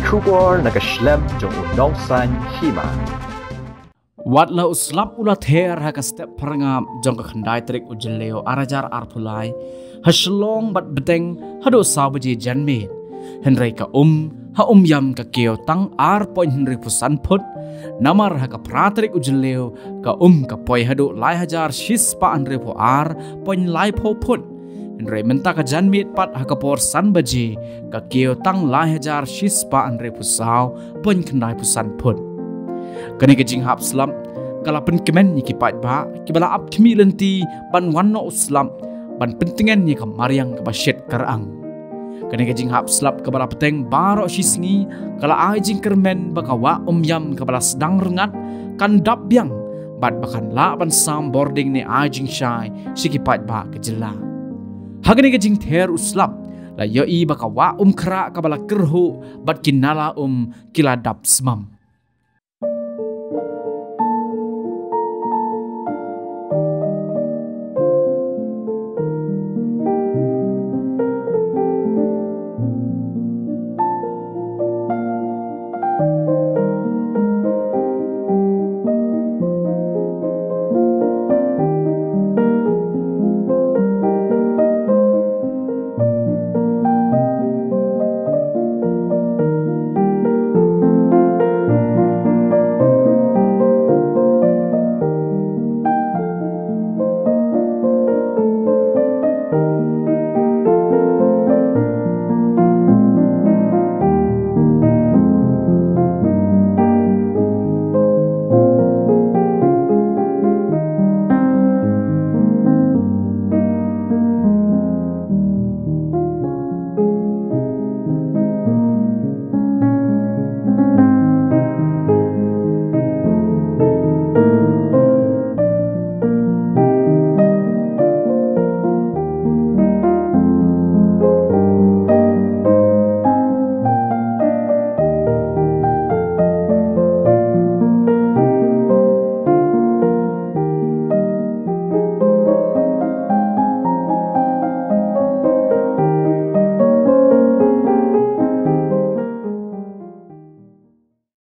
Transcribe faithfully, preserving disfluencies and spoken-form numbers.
Khubor na ka shlem jong u nongsan hima. Wat la u slap u la ther ha ka step pharngap jong ka khyndai tarik u Jylliew ar hajar arphew lai ha Shillong bad bteng haduh saw baje janmiet. Hynrei ka um ha Umiam ka kiew tang ar point hynriewphew san phut. Namar ha ka phra tarik u Jylliew ka um ka poi haduh lai hajar shispah hynriewphew ar point laiphew phut. Hynrei mynta ka janmiet pat ha ka por san baje ka kiew tang lai hajar shispah hynriewphew saw point khyndaiphew san phut. Kane ka jinghap slap ka la pynkmen ïa ki paidbah kiba la ap khmih lynti ban wan noh u slap ban pyntngen ïa ka mariang kaba shet kyrang. Kane ka jinghap slap kaba la bteng baroh shi sngi ka la ai jingkyrmen ba ka wah Umiam kaba la sdang rngat kan dap biang bad ba kan lah ban sam bording ne ai jingshai sha ki paidbah ka jylla. Ha kane ka jingther u slap la ïohi ba ka wah Umkhrah kaba la kyrhuh bad ki nala um ki la dap smam.